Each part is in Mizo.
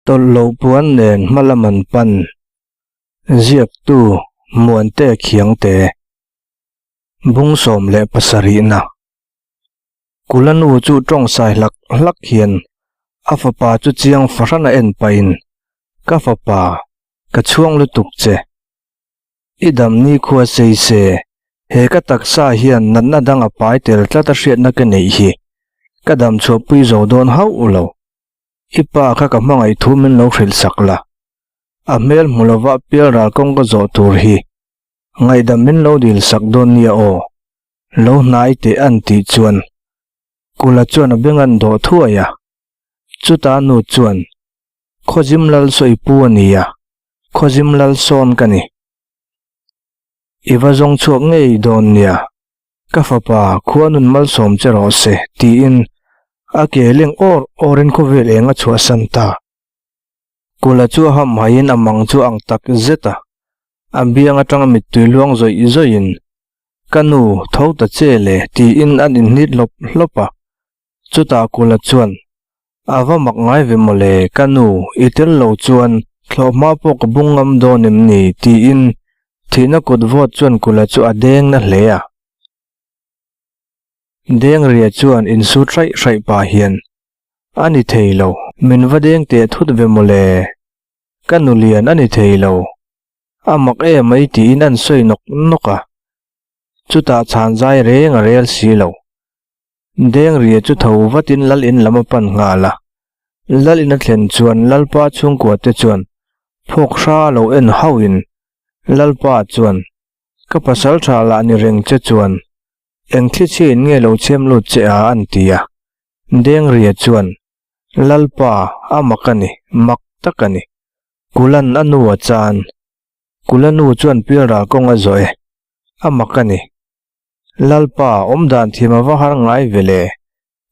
Tawlh loh puan nen hma lam an pan. Ziaktu Muante Khiangte. Bung 17 na. Kula nu chu tawng sai hlak hlak hian a fapa chu chiang fahran a en pahin, Ka fapa, ka chhuang lutuk che. I dam ni khua sei se, he ka taksa hian natna dang a pai tel tlat a hriatna ka neih hi ka dam chhuahpui zo dawn hauh lo. I pa kha ka hmangaih thu min lo hrilh sak la. A hmel hmu lova pial ral kawng ka zawh tur hi ngaihdam min lo dil sak dawn nia aw. Lo hnai teh an tih chuan Kula chuan a beng an dawh thuai a. Chuta nu chuan, Khawzim lal sawi pu a nia, Khawzim lal sawn ka ni. I va zawng chhuak ngei dawn nia, ka fapa khua nun malsawm che rawh se, tiin a ke leng awr awrin khawvel eng a chhuahsan ta. Kula chu a ham haiin a mang chu ang tak zet a, a biang atanga mittui luang zawih zawihin, Ka nu, tho ta che le, tiin an inhnit hlawp hlawp a. Chutah Kula chuan, A va mak ngai ve mawle, ka nu, i tel lo chuan thlawhhma pawh ka bung ngam dawn em ni? tiin thihna kut vawt chuan Kula chu a deng na hle a. Deng ria chuan insut hraih hraih pah hian, A ni thei lo, min va deng teh thut ve mawle, ka nu lian a ni thei lo, a mak em mai tiin an sawi nawk nawk a. Chutah chhan zai reng a rel si lo. Deng ria chu tho vatin lal in lam a pan nghal a. Lal in a thlen chuan Lalpa chhungkua te chuan phawk hra lo en hauhin Lalpa chuan, Ka pasal tha lah ni reng che chuan eng thli chhiain nge lo chhem lut che a an ti a. Deng ria chuan, Lalpa, a mak a ni, mak tak a ni. Kulan a nu a chan. Kula nu chuan pialral kawng a zawh e, a mak a ni. Lalpa, awm dan thiam a va har ngai ve le.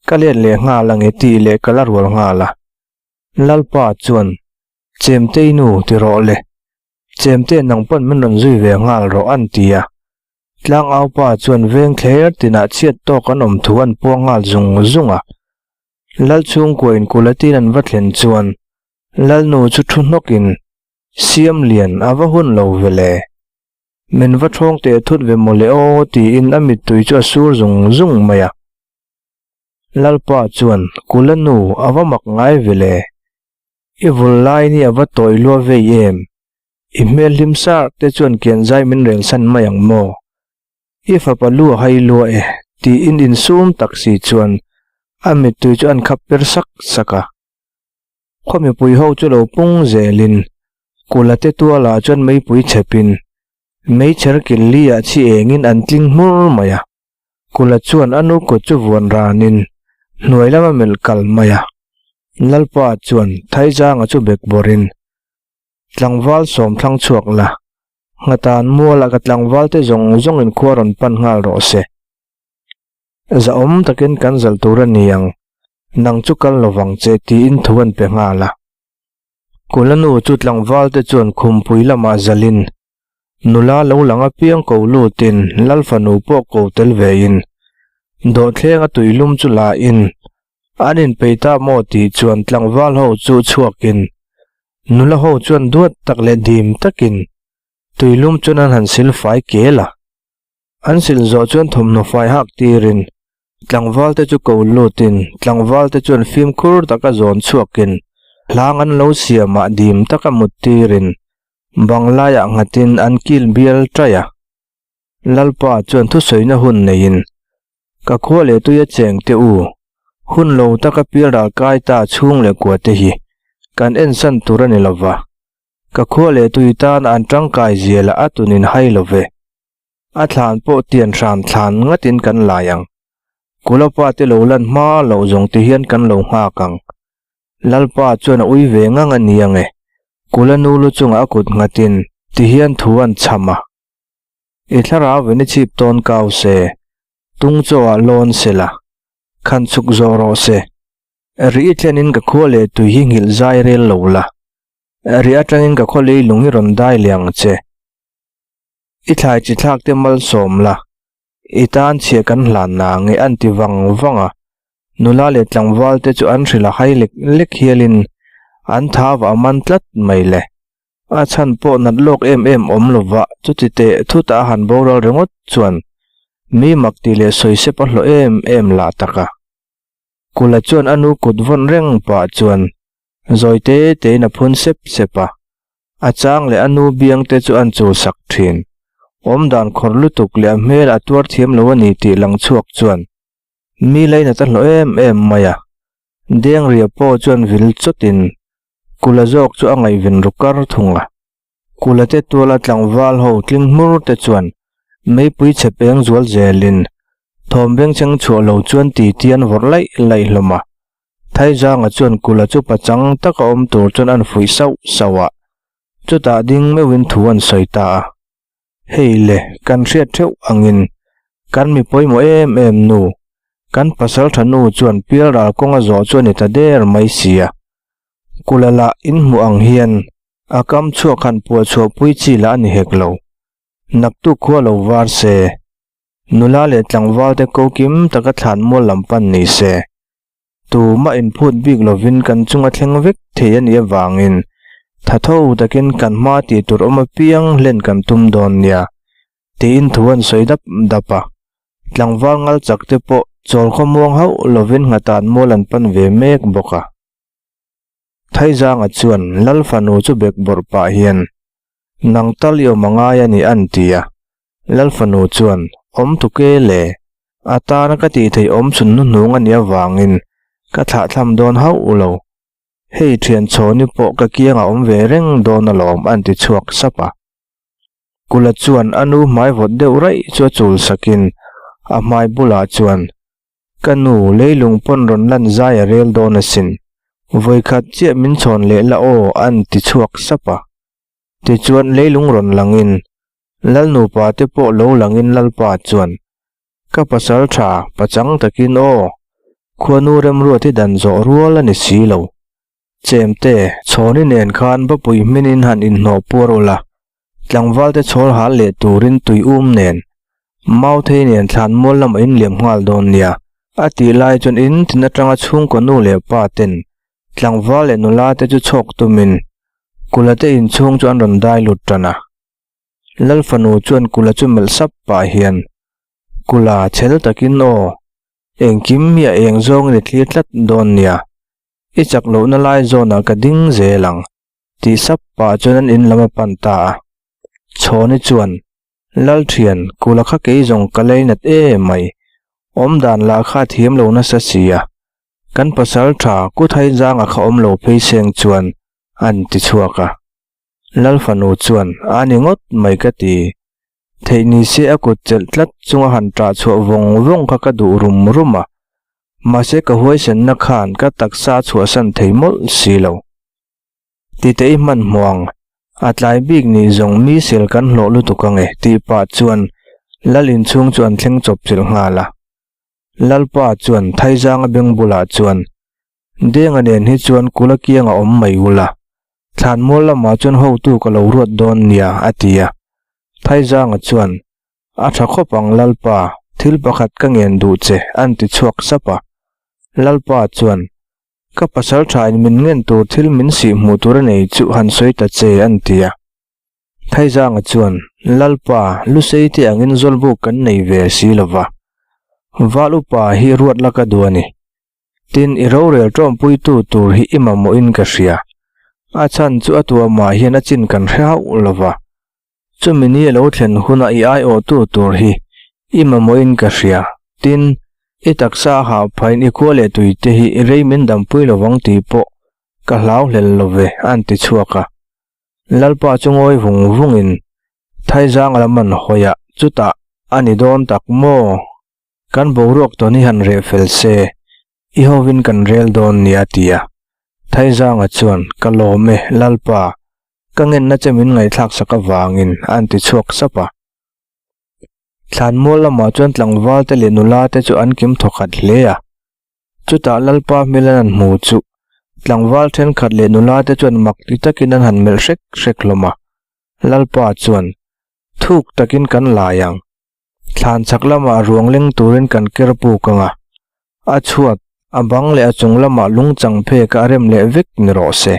Ka let leh nghal ang e tih leh ka la rual nghal a. Lalpa chuan, Chemtei nu ti rawh le. Chemte nang pawn min rawn zui ve nghal rawh an ti a. Tlangaupa chuan veng thler tinah chhiat tawk an awm thu an puang nghal zung zung a. Lal chhungkua in kulatin an va thlen chuan Lalnu chu thu hnawkin, Siam lian a va hun lo ve le. Min va thawng teh thut ve mawle aw tiin a mittui chu a sur zung zung mai a. Lalpa chuan, Kula nu, a va mak ngai ve le. I vul lai ni a va tawi lua vei em? I hmel hlim sar te chuan kian zai min rel san mai ang maw? I fapa lu a hai lua e tiin insum tak si chuan a mittui chu an khap per sak sak a. Khaw mipui ho chu lo pung zelin Kula te tualah chuan meipui chhepin meichher kil li ah chi engin an tling hmur mai a. Kula chuan a nu kut chu vuan ranin hnuai lama melh kal mai a. Lalpa chuan Thaizanga chu bek bawrin tlangval sawm thlang chhuak la, nghatan mualah ka tlangval te zawng zawngin khua rawn pan nghal rawh se. Zahawm takin kan zalh tur a ni ang, nang chu kal lovang che tiin thu an pe nghal a. Kula nu chu tlangval te chuan khumpui lamah zalhin nula lo lang apiang ko lutin Lal fanu pawh ko tel vein dawhthleng a tuilum chu la in an inpei ta maw tih chuan tlangval ho chu chhuakin nula ho chuan duat tak leh dim takin tuilum chuan an han sil fai kel a. An sil zawh chuan thawmhnaw fai hak tirin tlangval te chu ko lutin tlangval te chuan fimkhur taka zawn chhuakin hlang an lo siamah dim taka mut tirin banglaiah nghatin an kil bial ṭaih a. Lalpa chuan thusawina hun neiin, Ka khua leh tuia cheng te u, hun lo taka pialral kai ta chhung leh kua te hi kan ensan tur a ni lova, ka khua leh tui tan an tangkai zia lah a tunin hai lo ve. A thlan pawh tian hram thlan ngatin kan lai ang. Kulapa te lo lan hma loh zawng ti hian kan lo nghak ang. Lalpa chuan a ui ve ngang a ni ang e. Kula nu lu chungah a kut nghatin ti hian thu an chham a. I thlarau vin i chhip tawn kau se, tung chaw ah lawn se la, khan chhuk zawh rawh se. Ri i thlenin ka khua leh tui hi nghilh zai rel lo la. Ri atangin ka khaw leilung hi rawn dai leh ang che. I thlai chi thlak te malsawm la, i tan chhia kan hlan na nge an ti vang vang a, nula leh tlangval te chu an hrilh a hai lek lek hialin An thau a man tlat mai le. A chhan pawh nat lawk em em awm lova chuti teh thut a han boral ringawt chuan mi mak tih leh sawi sep a hlawh em em lah tak a. Kula chuan a nu kut vawn reng pah chuan zawi te tein a phun sep sep a. A chang leh a nu biang te chu an chul sak thin. Awmdan khawr lutuk leh a hmel a tuar thiam lo a ni tih lang chhuak chuan mi lainat a hlawh em em mai a. Dengria pawh chuan vil chawtin Kula zawk chu a ngaihven ru kar thung a. Kula te tuala tlangval ho tling hmur te chuan meipui chhe peng zual zelin thawm bengchheng chhuah lo chuan titi an vawrh laih laih hlawm a. Thaizanga chuan Kula chu pachang taka awm tur chuan an fuih sauh sauh a, chutah ding meuhin thu an sawi ta a. Hei le, kan hriat theuh angin kan mi pawimawh em em nu, kan pasal tha nu chuan pialral kawnga zawh chu a ni ta der mai si a. Kula lah inhmuh ang hian a kam chhuak han puah chhuah pui chi lah a ni hek lo. Naktuk khua lo var se, nula leh tlangval te ko kim taka thlan mual lam pan ni se. Tumah inphut bik lovin kan chunga thleng vek thei a nih avangin tha tho takin kan hma tih tur awm apiang hlen kan tum dawn nia, tiin thu an sawi dap dap a. Tlangval ngal chak te pawh chawl khawmuang hauh lovin nghatan mual an pan ve mek bawk a. Thaizanga chuan Lal fanu chu bek bawrh pah hian, Nang tal i awm a ngai a ni an ti a. Lal fanu chuan, Awm tuk e le, a tana ka tih theih awm chhun hnuhnung a nih avangin ka thlahthlam dawn hauh lo. Hei thian chhawni pawh ka kiangah awm ve reng dawn alawm an ti chhuak sap a. Kula chuan a nu hmai vawt deuh raih chu a chul sakin a hmai bulah chuan, Ka nu, leilung pawn rawn lan zai a rel dawn asin. Vawikhat chiah min chhawn leh la aw an ti chhuak sap a. Tichuan leilung rawn langin Lal nupa te pawh lo langin Lalpa chuan, Ka pasal tha, pachang takin aw, khuanu remruat hi dan zawh rual a ni si lo. Chemte, chhawni nen khan bapui hminin han inhnawh puar ula, tlangvalte chhawl hal leh turin tui um nen, Mauthei nen thlan mual lamah in liam nghal dawn nia, a tih lai chuan in tin atanga chhungkaw nu leh pa ten tlangval leh nula te chu chhawk tumin Kula te inchhung chu an rawn dai lut tan a. Lal fanu chuan Kula chu melh sap pah hian, Kula, chhel takin aw, engkim hi a eng zawngin i thlir tlat dawn nia, I chak lohna lai zawnah ka ding zel ang, tih sap pah chuan an in lam a pan ta a. Chhawni chuan, Lalthian, kula kha kei zawng ka lei nat em mai, awmdan lah kha a thiam lo nasa si a, kan pasal tha Kuthai zanga kha awm lo phei seng chuan an ti chhuak a. Lal fanu chuan, A ni ngawt mai ka ti. Theih ni se a kut chelh tlat chunga han ṭah chhuah vawng vawng kha ka duh rum rum a, mahse ka huaisenna khan ka taksa a chhuahsan thei mawlh si lo. Titei hmanhmuang, a tlai bik nih zawng mi sel kan hlawh lutuk ange tih pah chuan Lal inchhung chu an thleng chawp chilh nghal a. Lalpa chuan Thaizanga beng bulah chuan Denga nen hi chuan kula kiang a awm mai ula, thlanmual lamah chuan hotu ka lo ruat dawn nia, a ti a. Thaizanga chuan, A tha khawp ang Lalpa, thil pakhat ka ngen duh che, an ti chhuak sap a. Lalpa chuan, Ka pasal thain min ngen tur thil min sih hmuh tur a nei chu han sawi ta che, an ti a. Thaizanga chuan, Lalpa, Lusei te angin zawlbuk kan nei ve si lova, Val upa hi ruat la ka duh a ni. Tin, i rorel ṭawmpuitu tur hi i mamawhin ka hria. A chhan chu a tuamah hian a chin kan hre hauh lo va. Chumi ni a lo thlen huna i aiawhtu tur hi i mamawhin ka hria. Tin, i taksa a hah phain i khua leh tuite hi i rei min dampui lo vang tih pawh ka hlau hlel lo ve, an ti chhuak a. Lalpa chu ngawi vung vungin Thaizang a lam an hawi a, chutah a ni dawn tak maw? Kan boruak tawn hi han reh fel se, i hovin kan rel dawn nia a ti a. Thaizanga chuan, Ka lawm e, Lalpa, ka ngenna che min ngaihthlak sak avangin, a an ti chhuak sap a. Thlanmual lamah chuan tlangval te leh nula te chu an kim thawkhat hle a. Chutah Lalpa hmel an han hmu chu tlangval thenkhat leh nula te chuan mak ti takin an han melh hrek hrek hlawm a. Lalpa chuan, Thuk takin kan lai ang. Thlan chhak lamah ruang leng turin kan ker puk ang a, a chhuat, a bang leh a chung lamah lungchang phek a rem leh vek ni rawh se.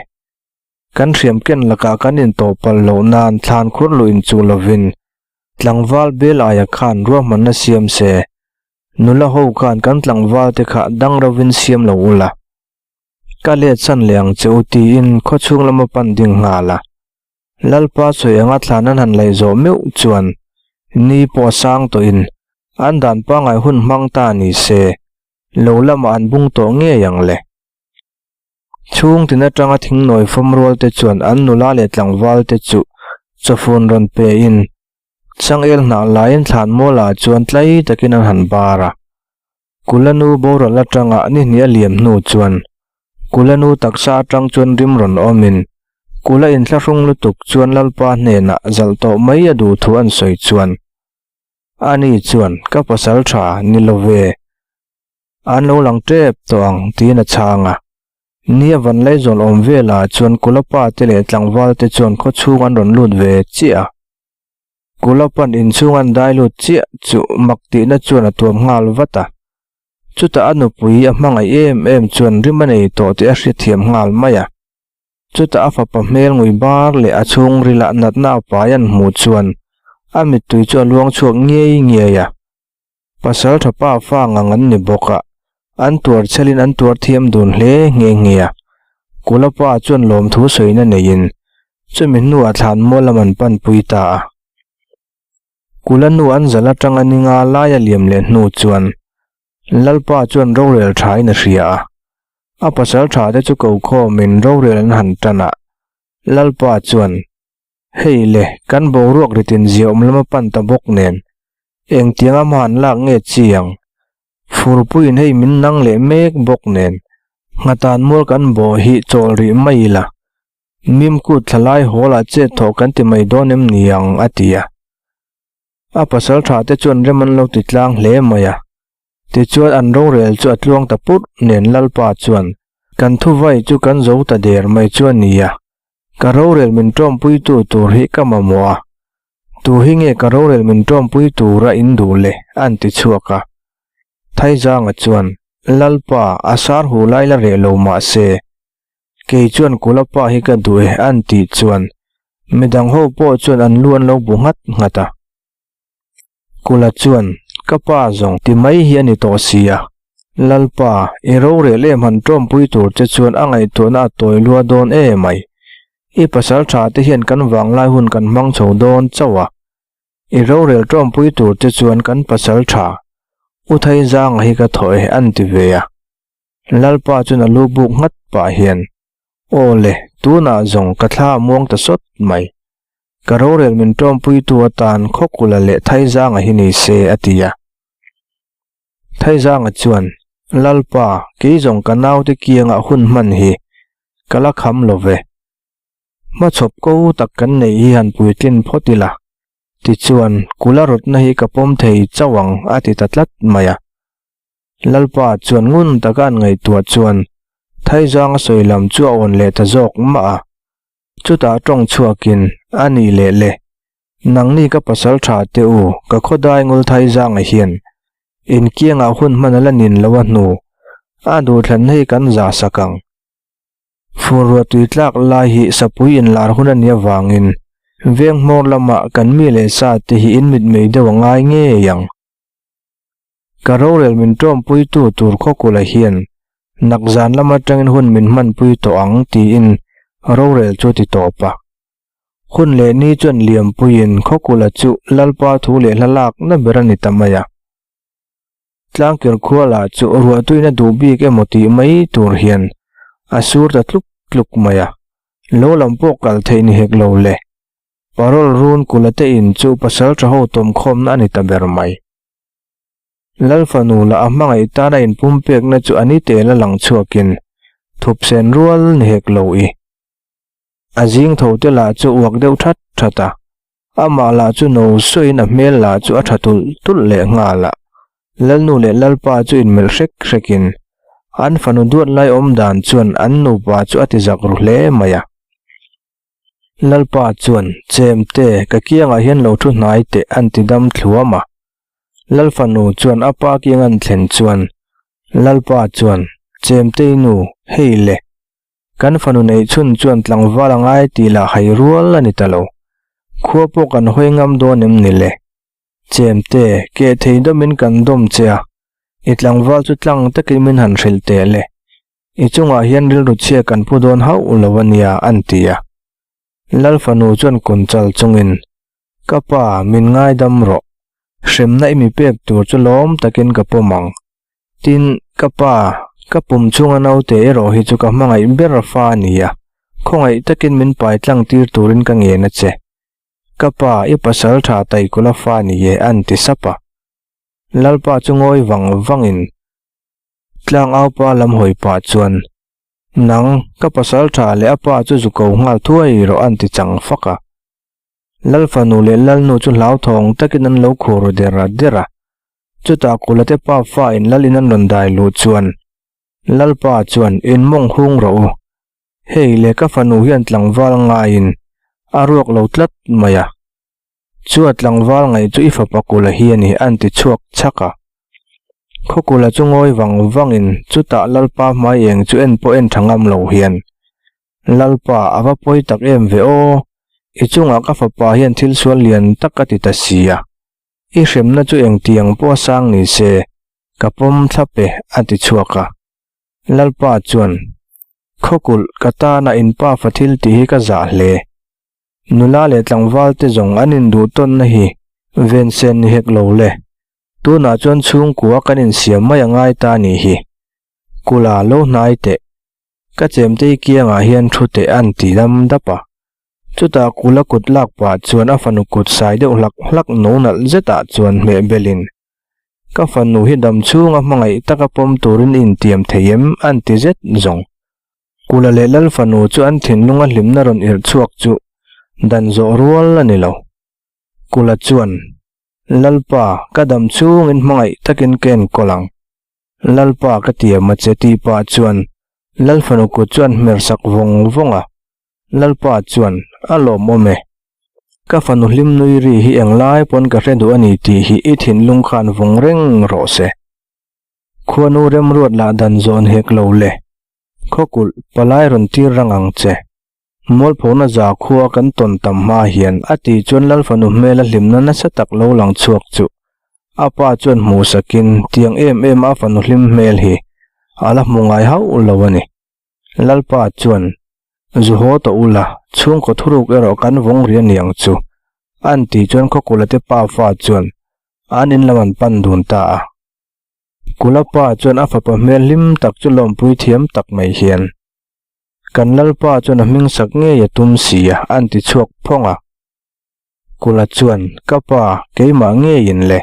Kan hriam ken lakah kan intawh palh loh nan thlan khur luh inchuh lovin tlangval bel aia khan ruahmanna siam se, nula ho khan kan tlangval te kha dang rovin siam lo ula. Ka let san leh ang che u tiin khawchhung lama pan ding nghal a. Lalpa sawi anga thlan an han laih zawh meuh chuan ni pawh a sang tawhin an dan pangngai hun hmang ta ni se, lo lamah an bung tawh ngei ang le. Chhung tin atanga thingnawi fawm rual te chuan an nula leh tlangval te chu chawfun rawn pe in changel hnah laiin thlan mualah chuan tlai takin an han bar a. Kulanu boral atanga ni hnih a liam hnu chuan Kulanu taksa atang chuan rim rawn awm in Kula inthlahrung lutuk chuan Lalpa hnenah zalh tawh mai a duh thu an sawi chuan ani chuan ka pasal tha ni lo ve. An lo lang tep tawh ang tiin a chhang a. Nia van Laizawl awm velah chuan Kulapa te leh tlangval te chuan khaw chhung an rawn lut ve chiah a. Kulapan inchhung an dai lut chiah chu mak tihna chuan a tuam nghal vat a. Chutah a nupui a hmangaih em em chuan rim a nei tawh tih a hrethiam nghal mai a. Chutah a fapa hmel ngui bar leh a chhungrila natna a pai an hmuh chuan a mittui chu a luang chhuak ngiai ngiai a. Pasal tha pa fa ngang an ni bawk a, an tuar chhelin an tuar thiam dun hle nghe nghe a. Kula pa chuan lawmthu sawina neiin chumi hnuah thlan mual lam an panpui ta a. Kula nu an zal atanga ni nga laia liam leh hnu chuan Lalpa chuan rorel thain a hria a. A pasal tha te chu ko khawmin rorel an han tan a, Lalpa chuan Hei le, kan boruak ritin ziaawm lama pan ta bawk nen, engtianga hma an lak nge chi ang? Furpuiin hei min nang leh mek bawk nen, nghatan mual kan bawh hi chawl rih mai ila, Mimkut thlalai hawlah chet thawh kan ti mai dawn em ni ang? a ti a. A pasal tha te chuan rem an lo ti tlang hle mai a. Tichuan an rorel chu a tluang ta purh nen Lalpa chuan, Kan thuvai chu kan zo ta der mai chu a nia, Ka rorel min tawmpuitu tur hi ka mamawh a, tu hi nge ka rorel min tawmpui tura in duh le? an ti chhuak a. Thaizanga chuan, Lalpa, a sar hu lai la reh lo mah se, kei chuan Kulapa hi ka duh e an tih chuan midang ho pawh chuan an lu an lo bu nghat nghat a. Kula chuan, Ka pa zawng ti mai hi a ni tawh si a. Lalpa, i rorel em han tawmpui tur che chuan a ngaihtuahna a tawi lua dawn e mai. I pasal tha te hian kan vanglai hun kan hmang chho dawn chauh a. I rorel tawmpui tur che chuan kan pasal tha, U Thaizanga hi ka thaw e an ti ve a. Lalpa chuan a lu buk nghat pah hian, Aw le, tunah zawng ka thla a muang ta sawt mai. Ka rorel min tawmpuitu atan Khawkula leh Thaizanga hi ni se, a ti a. Thaizanga chuan, Lalpa, kei zawng ka naute kiangah hun hman hi ka la kham lo ve. Hmachhawp ko tak kan neih hi han puitlin phawt ila. Tichuan, kula rawtna hi ka pawm thei chauh ang, a ti ta tlat mai a. Lalpa chuan ngun taka an ngaihtuah chuan Thaizanga sawi lam chu a awn leh ta zawk mah a. Chutah tawng chhuakin, A nih leh le, nangni ka pasal tha te u, ka khawdai ngul Thaizanga hian inkiangah hun hman a la nin lo a hnu, a duhthlanna hi kan zah sak ang. Fur ruah tui tlak lai hi sapui inlar hun a nih avangin veng hmawr lamah kan mi leh sa te hi in mitmei deuh a ngai ngei ang. Ka rorel min tawmpuitu tur khawkula hian nakzan lam atangin hun min hmanpui tawh ang tiin rorel chu a ti tawp a. Hun leh ni chuan liampuiin khawkula chu Lalpa thu leh hla lakna ber a ni ta mai a. Tlangkir khuala chu ruahtuina duh bik emaw tih mai tur hian a sur ta tluk tluk mai a, lo lam pawh kal theih ni hek lo le. Parol run kula te in chu pasal tha ho tawmkhawmna a ni ta ber mai. Lal fanu lah a hmangaih tana inpumpekna chu a ni tel a lang chhuakin thupsen rual ni hek lo i. A zing tho te lah chu uak deuh that that a, amah lah chu no suahin a hmel lah chu a tha tulh tulh leh nghal a. Lalnu leh Lalpa chu inmelh hrek hrekin an fanu duat lai awm dan chuan an nupa chu a ti zak ru hle mai a. Lalpa chuan, Chemte, ka kiangah hian lo thu hnai teh an ti dam thluam a. Lalfanu chuan a pa kiang an thlen chuan, Lalpa chuan, Chemtei nu, hei le. Kan fanu neih chhun chuan tlangval a ngai tih lah hai rual a ni ta lo. Khua pawh kan hawi ngam dawn em ni le? Chemte, keh thei dawmin kan dawm che a, i tlangval chu tlang takin min han hrilh teh le. I chungah hian rilru chhia kan pu dawn hauh lo a nia, an ti a. Lal fanu chuan kun chal chungin, Ka pa, min ngaidam rawh. Hremna i mi pek tur chu lawm takin ka pawm ang. Tin, ka pa, ka pum chunga naute erawh hi chu ka hmangaih ber fa a ni a, khawngaih takin min pai tlang tir turin ka ngen a che. Ka pa, i pasal tha Taikula fa ni e, an ti sap a. Lalpa chu ngawi vang vangin tlangaupa lam hawi pah chuan, Nang, ka pasal tha leh a pa chu zu ko nghal thuai rawh an ti chang fak a. Lal fanu leh Lalnu chu hlauthawng takin an lo khur der der a. Chutah Kulate pa fa in lal in an rawn dai luh chuan Lalpa chuan in mawng hung rawh u. Hei le ka fanu hian tlangval ngaiin a ruak lo tlat mai a. Chu a tlangval ngaih chu i fapa Kula hi a ni an ti chhuak chhak a. Khaw Kula chu ngawi vang vangin chutah Lalpa hmai eng chu en pawh en tha ngam lo hian Lalpa a va pawi tak em ve aw, i chungah ka fapa hian thil sual lian tak a ti ta si a. I hremna chu engtiang pawh a sang ni se, ka pawm thlap e, a ti chhuak a. Lalpa chuan, Khawkulh, ka tana in pafa thil tih hi ka zah hle. Nula leh tlangval te zawng an induh tawnna hi ven sen ni hek lo le. Tunah chuan chhungkua kan insiam mai a ngai ta ni hi. Kula lo hnai teh. Ka chemtei kiangah hian thu teh an ti dam dap a. Chutah kula kut lak pah chuan a fanu kut sai deuh hlak hlak no nalh zetah chuan hmeh belin, Ka fanu hi dam chhunga hmangaih taka pawm turin i intiam thei em? an ti zet zawng. Kula leh Lal fanu chu an thinlunga hlimna rawn irh chhuak chu dan zawh rual a ni lo. Kula chuan, Lalpa, ka dam chhungin hmangaih takin ka enkawl ang. Lalpa ka tiam a che tih pah chuan Lal fanu kut chuan hmer sak vawng vawng a. Lalpa chuan, A lawmawm e. Ka fanu hlim nui ri hi englai pawn ka hre duh a ni tih hi i thinlung khan vawng reng rawh se. Khuanu remruat lah dan zawn hek lo le. Khawkulh, palai rawn tir rang ang che. Mualphona za khua kan tawn tam hma hian a tih chuan Lal fanu hmela hlimna nasa tak lo lang chhuak chu a pa chuan hmuh sakin tiang em em a fanu hlim hmel hi a la hmu ngai hauh lo a ni. Lalpa chuan, Zu haw tawh ula, chhungkaw thuruk erawh kan vawng ri a niang chu, an tih chuan Khawkula te pa fa chuan an in lam an pan dun ta a. Kula pa chuan a fapa hmel hlim tak chu lawmpui thiam tak mai hian, Kan Lalpa chuan a hming sak ngei a tum si a, an ti chhuak phawng a. Kula chuan, Ka pa, keimah ngeiin le,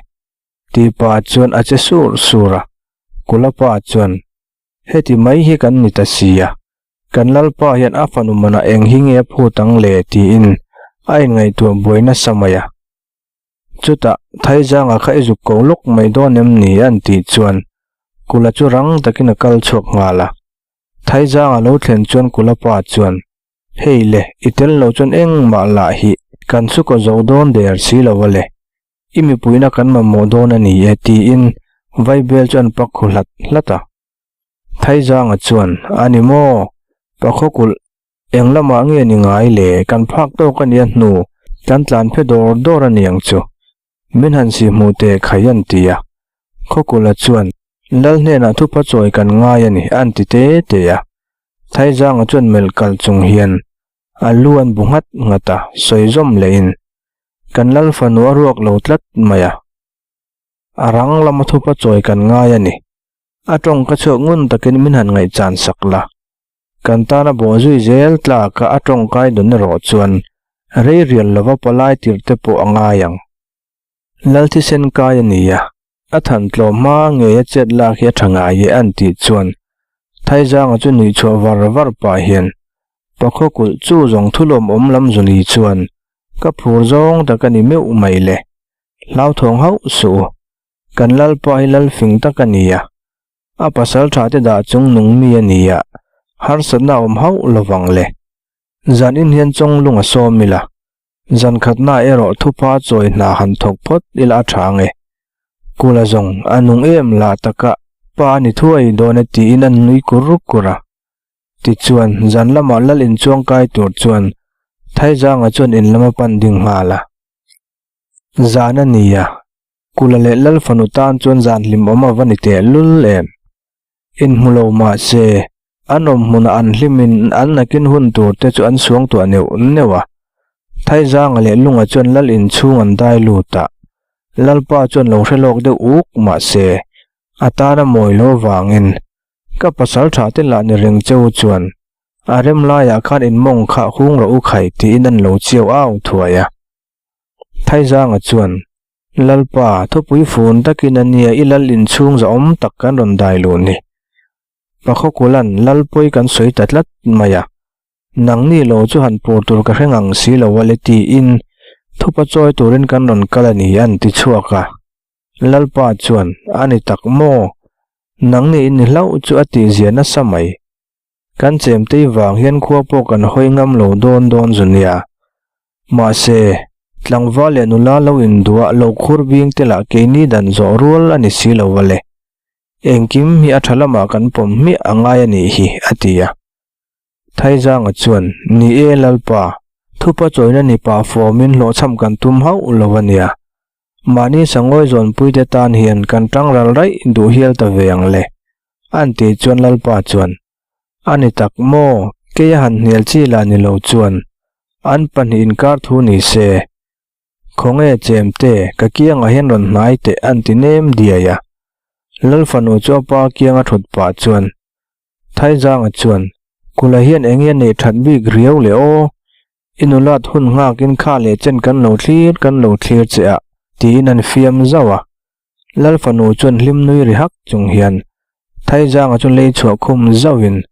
tih pa chuan a che sur sur a. Kula pa chuan, Heti mai hi kan ni ta si a, kan Lalpa hian a fanu manah eng hi nge a phut ang le tiin a inngaihtuah buai nasa mai a. Chutah, Thaizanga kha i zuk ko lawk mai dawn em ni an tih chuan Kula chu rang takin a kal chhuak nghal a. Thaizanga lo thlen chuan Kula pa chuan, Hei le, i tel lo chuan engmah lah hi kan chhukaw zo dawn der si lo a le. I mipuina kan mamawh dawn a ni e tiin Vaibel chu an pak khu hlat hlat a. Thaizanga chuan, A ni maw? Pakhaw kulh, eng lamah nge ni ngai le? Kan phak tawk a nia hnu, kan tlan phe dawr dawr a niang chu. Min han si hmuh teh khai an ti a. Khawkulha chuan, Lal hnenah thupa chawi kan ngai a ni an ti te te a. Thaizanga chuan melh kal chung hian a lu an bu nghat nghat a, sawi zawm lehin, Kan Lal fanu a ruak lo tlat mai a. A rang lama thupa chawi kan ngai a ni. A tawng ka chhuak ngun takin min han ngaihchan sak la. Kan tana bawh zui zel tlaka a tawngkai dun erawh chuan rei rial lova palai tir te pawh a ngai ang. Lal thisen kai a ni a, a than tlawm hma ngei a chet lak hi a tha ngai e an tih chuan Thaizanga chu nuih chhuah var var pah hian Pakhaw kulh chu zawng thulawm awm lam zuni chuan ka phur zawng tak a ni meuh mai le. Hlauthawng hauh suh u. Kan Lalpa hi lal fing tak a ni a, a pasal tha te dah chung nung mi a ni a, harsatna a awm hauh lovang le. Zan in hian chawng lung a sawm ila, zan khatna erawh thupa chawi hna han thawk phawt ila a tha ang e. Kula zawng a nung em lah taka pa a ni thuai dawn e tiin an nui kur kur a. Tichuan, zan lamah lal inchuang kai tur chuan Thaizanga chuan in lam a pan ding nghal a. Zan a ni a, Kula leh Lal fanu tan chuan zan hlimawm a va ni teh lul em? Inhmu lo mah se, an awm hmunah an hlimin an nakin hun tur te chu an suangtuah neuh neuh a. Thaizanga leh Lunga chuan Lal inchhung an dai lut a, Lalpa chuan lo hre lawk deuh uk mah se, a tana mawi lo vangin ka pasal tha te lah ni reng cheu chuan a rem laiah khan in mawng kha hung rawh u khai tiin an lo chiau au thuai a. Thaizanga chuan, Lalpa, thupui fun takin a nia i lal inchhung zahawm tak kan rawn dai luh ni. Pakhawkula'n Lalpawi kan sawi ta tlat mai a, nangni lo chu han pur tur ka hre ngang si lo a le tiin thupa chawi turin kan rawn kal a ni an ti chhuak a. Lalpa chuan, A ni tak maw? Nangni in ni hlauh chu a tihzia nasa mai. Kan chemtei vang hian khua pawh kan hawi ngam lo dawn dawn zu nia. Mahse, tlangval leh nula lo induah lo khur bing te lah keini dan zawh rual a ni si lo va le. Engkim hi a tha lamah kan pawm hmiah a ngai a nih hi, a ti a. Thaizanga chuan, Ni e Lalpa, thupa chawina ni pah fawmin hlawhchham kan tum hauh lo a nia. Mahni sangawi zawnpuite tan hian kan tang ral raih duh hial ta ve ang le, an tih chuan Lalpa chuan, A ni tak maw, kei a han hnial chi lah ni lo chuan, an pahnih inkar thu ni se, khawnge chemte ka kiangah hian rawn hnai teh an ti nem diai a. Lalfanu chu a pa kianga thut pah chuan, Thaizanga chuan, Kula hian eng nge neih that bik riau le aw? I nulat hun nghakin kha leh chen kan lo thlir kan lo thlir che a, tiin an fiam zauh a. Lal fanu chuan hlim nui ri hak chung hian Thaizanga chu lei chhuah khum zauhin,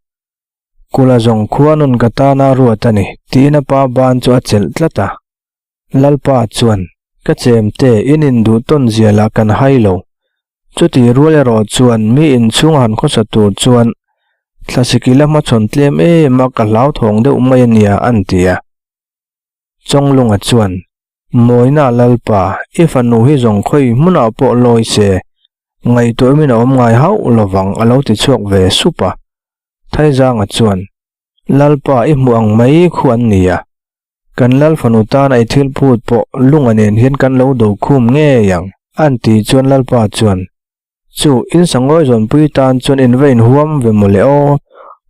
Kula zawng khua nun ka tana ruat a ni, tiin a pa ban chu a chelh tlat a. Lalpa chuan, Ka chemte, in induh tawn zia lah kan hai lo. Chuti rual erawh chuan mi inchhung han khawsa tur chuan thlasiki la hmachhawn tlem em a ka hlauthawng deuh mai a nia an ti a. Chawnglunga chuan, Mawina Lalpa, i fanu hi zawng khawi hmunah pawh lawi se, ngaihtuahin a awm ngai hauh lovang a lo ti chhuak ve sup a. Thaizanga chuan, Lalpa i hmuh ang mai khu an ni a, Kan Lal fanu tana i thil phut pawh lunga nen hian kan lo do khum ngei ang, an tih chuan Lalpa chuan, Chu, in sangawi zawnpui tan chuan in va inhuam ve maw le aw,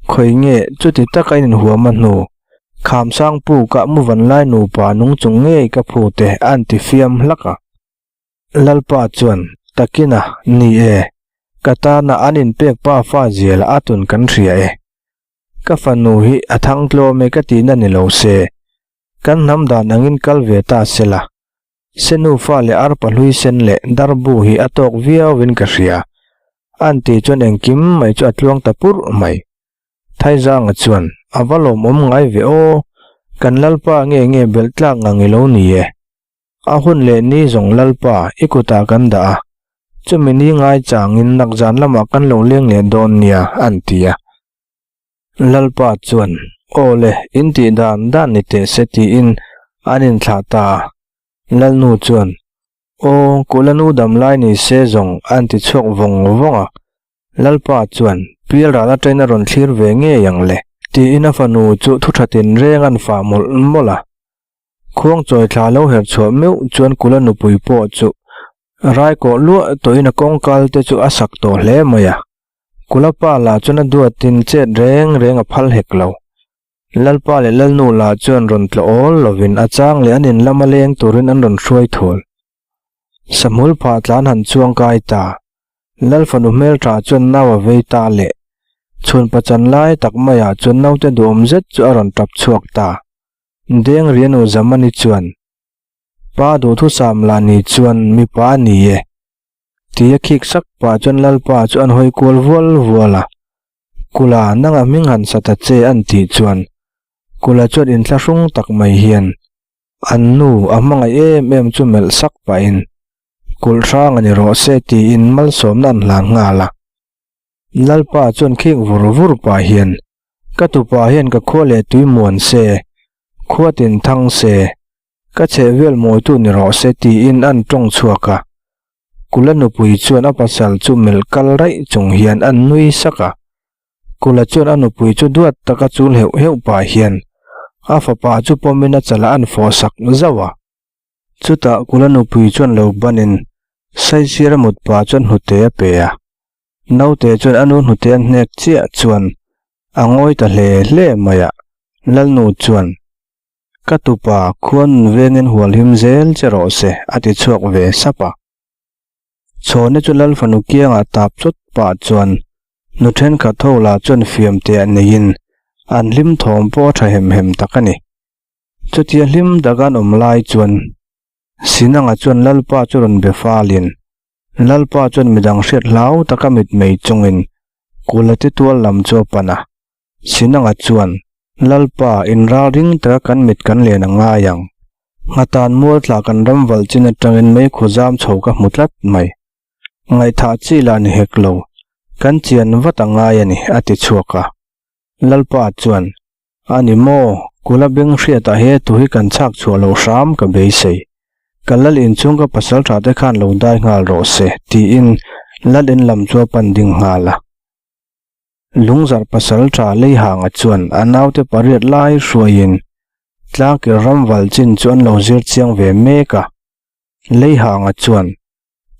khawi nge chuti taka in inhuam a hnu, Khamsang pu kah mu van lai nupa nung chung ngei ka phu te an ti fiam hlak a. Lalpa chuan, Takina, ni e, ka tana an inpek pa fa zial a tun kan hria e. Ka fanu hi a thang tlawm e ka tihna ni lo se, kan hnam dan angin kal ve ta se la, se nufa leh arpa hlui sen leh darbu hi a tawk viauin ka hria, an tih chuan engkim mai chu a tluang ta purh mai. Thaizanga chuan, A va lawmawm ngai ve aw, kan Lalpa nge nge belh tlak ngang i lo ni e. A hun leh ni zawng Lalpa i kutah kan dah a, chumi ni ngai changin nakzan lamah kan lo leng leh dawn nia, an ti a. Lalpa chuan, Aw le, in tih dan dan ni teh se tiin an inthlah ta a. Lalnu chuan, Aw, Kulanu dam lai ni se zawng an ti chhuak vawng vawng a. Lalpa chuan, Pialral atangin a rawn thlir ve ngei ang le, tiin a fanu chu thu tha tinreng an fah mawlh mawlh a. Khuangchawi thla lo her chhuah meuh chuan Kula nupui pawh chu raikawh luah tawhin a kawngkal te chu a sak tawh hle mai a. Kulapa lah chuan a duatin chet reng reng a phal hek lo. Lalpa leh Lalnu lah chuan rawn tlawh awl lovin a chang leh an in lama leng turin an rawn hruai thul. Sahmul phah tlan han chuang kai ta. Lal fanu hmeltha chuan nau a vei ta leh. Chhun pachan lai tak maiah chuan naute duhawm zet chu a rawn tap chhuak ta. Deng Rianu Zamani chuan, Pa duhthusam lah ni chuan mipa a ni e. Tia khik sak pah chuan Lalpa chu an hawi kual vual vual a. Kula, nanga hming han sa ta che an tih chuan Kula chuan inthlahrung tak mai hian an nu a hmangaih em em chu melh sak pahin Kulh hrang a ni rawh se tiin malsawmna an hlan nghal a. Lalpa chuan khik vur vur pah hian Ka tupa hian ka khua leh tui muan se, khua tin thang se, Ka chheh vel mawitu ni rawh se tiin an tawng chhuak a. Kula nupui chuan a pasal chu melh kal raih chung hian an nui sak a. Kula chuan a nupui chu duat taka chul heuh heuh pah hian a fapa chu pawmin a chalah an fawh sak zauh a. Chutah Kula nupui chuan lo banin saisir a mut pah chuan hnute a pe a. Naute chuan a nu hnute a hnek chiah chuan a ngawi ta hle hle mai a. Lalnu chuan, Ka tupa, khuan vengin hualhim zel che rawh se, a ti chhuak ve sap a. Chhawna chu Lal fanu kiangah tap chawt pah chuan nu thenkhat ho lah chuan fiam teh a neiin an hlim thawm pawh a tha hem hem tak a ni. Chutia hlim taka an awm lai chuan Sinanga chuan Lalpa chu rawn be falin Lalpa chuan midang hriat hlau taka mitmei chungin Kula te tual lam chu a pan a. Sinanga chuan, Lalpa, inralring taka kan mit kan len a ngai ang. Nghatan mual tla kan ram valh chin atangin meikhu zam chho ka hmu tlat mai. Ngaihthah chi lah ni hek lo, kan chian vat a ngai a ni, a ti chhuak a. Lalpa chuan, A ni maw, Kula beng hriatah he thu hi kan chhak chhuah loh hram ka beisei. Ka lal inchhung ka pasal tha te khan lo dai nghal rawh se, tiin lal in lam chu a pan ding nghal a. Lungzarh pasal tha Leihanga chuan a naute pariat lai hruaiin tlangkir ram val chin chu an lo zir chiang ve mek a. Leihanga chuan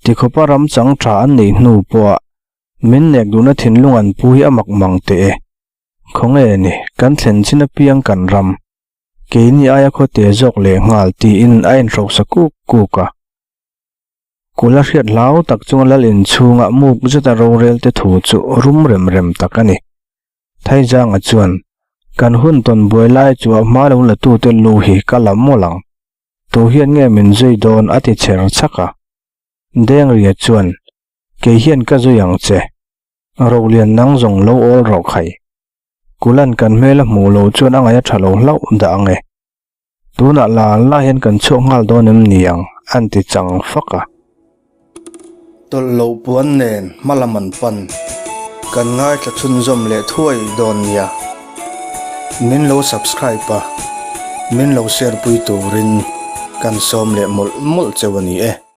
tikhawpa ram chang tha an neih hnu pawha min nek duhna thinlung an pu hi a mak mang teh e. Khawnge ni, kan thlen chin apiang kan ram, keini aia khawte zawk leh nghal tiin a inhrosa kuk kuk a. Kula hriat hlau tak chunga lal inchhunga muk zeta rorel te thu chu rum rem rem tak a ni. Thaizanga chuan, Kan hun tawn buai lai chu a hma lo la tute lu hi ka la mawlh ang. Tu hian nge min zui dawn a ti chher chhak a. Dengria chuan, Kei hian ka zui ang che. Rolian nang zawng lo awl rawh khai. Kulan kan hmel a hmuh loh chuan a ngaih a tha lo hlauh dah ang e. Tunah la la hian kan chhuak nghal dawn em ni ang? an ti chang fak a. Tawlh loh puan nen hma lam an pan. Kan ngaithla chhunzawm leh thuai dawn nia. Min lo subscribe a, min lo share pui turin kan sawm leh mawlh mawlh cheu a ni e.